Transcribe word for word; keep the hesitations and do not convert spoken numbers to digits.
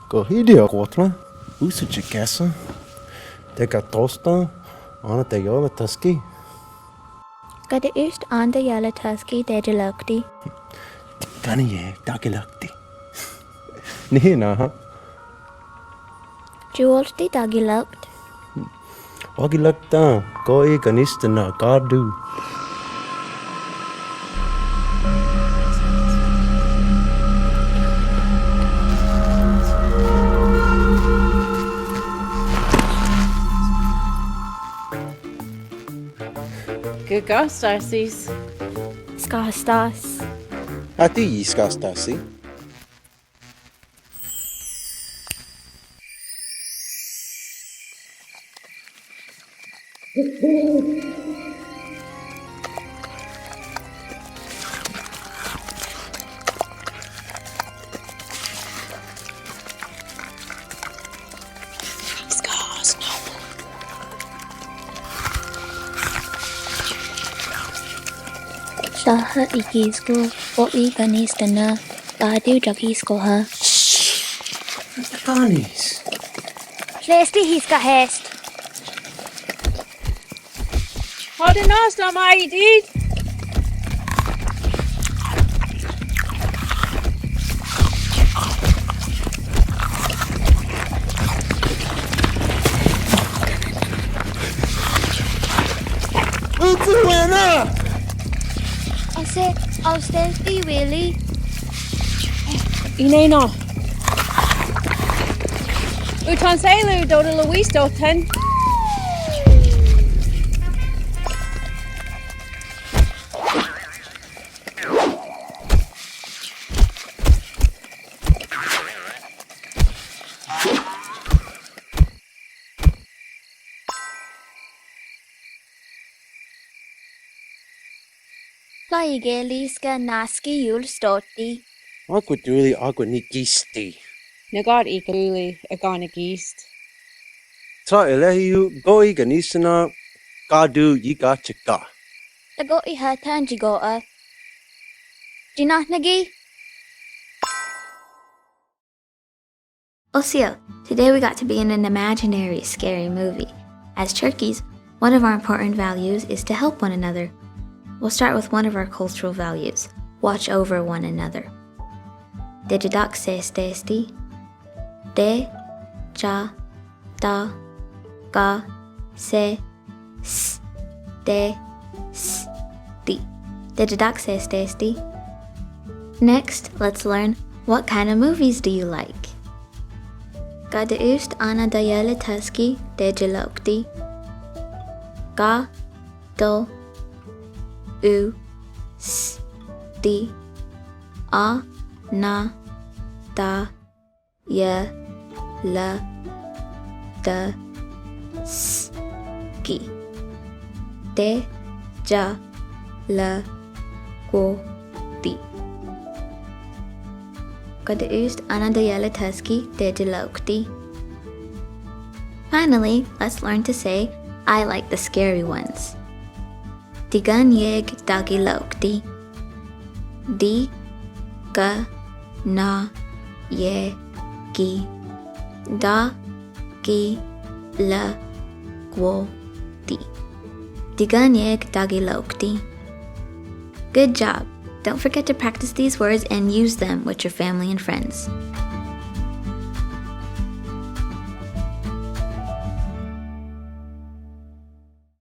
Kohi dia kotla, usu chikesa, te ka tosta, ana te yola taski. Kada ust anda yala taski te jilokti. Kani ye, ta jilokti. Ni na ha. Juolti ta jilokti. Wa jilokta, ko i kanista na kadu. Kukastassis. Skastas. Ati i skastasi. Saha ikisko, o i kanista na, tadu jakisko ha. Kanis. Lesti hiska hest. Hadi nasta, ma idit. Utsuena! Ase, austes di Willy. Inena. Utan selu dota Luis doten. Laige liska naski yul stoti. Akwatuli akwa nikisti. Nagat ikuli agan nikist. Sa elehiu go i kanista na kadu yika chika. Tago i hatan jigoa. Jinahnagi. Osio, today we got to be in an imaginary scary movie. As turkeys, one of our important values is to help one another. We'll start with one of our cultural values, watch over one another. Te jidakse stesti. Te, ja, ta, ka, se, s, te, s, ti. Te jidakse stesti. Next, let's learn, what kind of movies do you like? Kada ust ana dayale taski te jilokti. Ka, to, u, s, ti, a, na, ta, ya, la, ta, s, ki. Te, ja, la, ko, ti. Kada ust ana dayale taski te jilokti. Finally, let's learn to say, "I like the scary ones." Digan yeg dagilokti. Di, ga, na, ye, gi. Da, gi, la, gwo, ti. Digan yeg dagilokti. Good job. Don't forget to practice these words and use them with your family and friends.